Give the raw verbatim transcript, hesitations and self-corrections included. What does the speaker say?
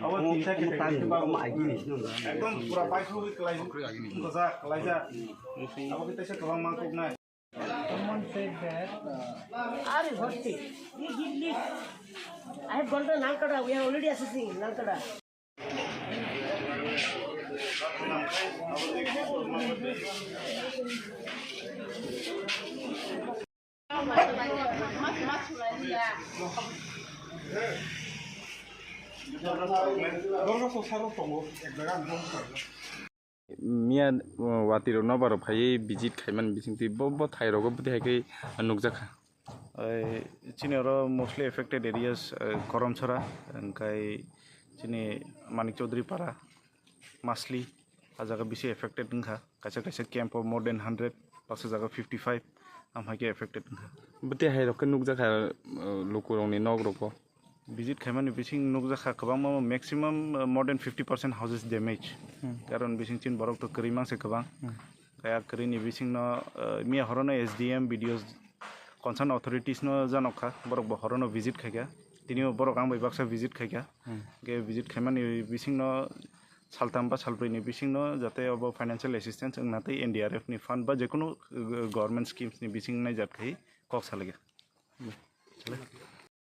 Abo tinta kete kete ba. Ekdom pura paikhu klai. Goja klai ja. Abo kete se kwbang ma kok nai. Someone said that, uh, Are you thirsty? You give me. I have gone to Nalkada. We are already assessing Nalkada. Miya, uh, watwi rok nobar rok phaiwi visit khaimani bisingtwi bo, bo thai rogo bwtwi hai khe nukjakha. Ai, chini oro mostly affected areas, uh, Koromchara, hwnkhe chini Manik Chaudhary Para, Masli, a jaga bisi affected wngkha. Kaisa kaisa camp o more than hundred, baksa jaga fifty five, am hai khe affected wngkha. Bwtwi hai rok khe nukjakha, uh, lukurokni nok rogo. Visit khaimani bising nukjakha kwbangma, maximum, uh, more than fifty percent houses damage. Hmm. Karon bising chin borok to kwrwi mangse kwbang. Hmm. Kaya kwrwini bisingno, uh, miya horono S D M, B D O concern authorities no janokha, borok bo horono visit khaikha. Tinio borok ang bai baksa visit khaikha. Hmm. Ke visit khaimani bisingno saltam ba salbrwini bisingno jate obo financial assistance wngna tei N D R F ni fund ba jekunu, uh, government schemes ni bising naijak khai kok salaikha.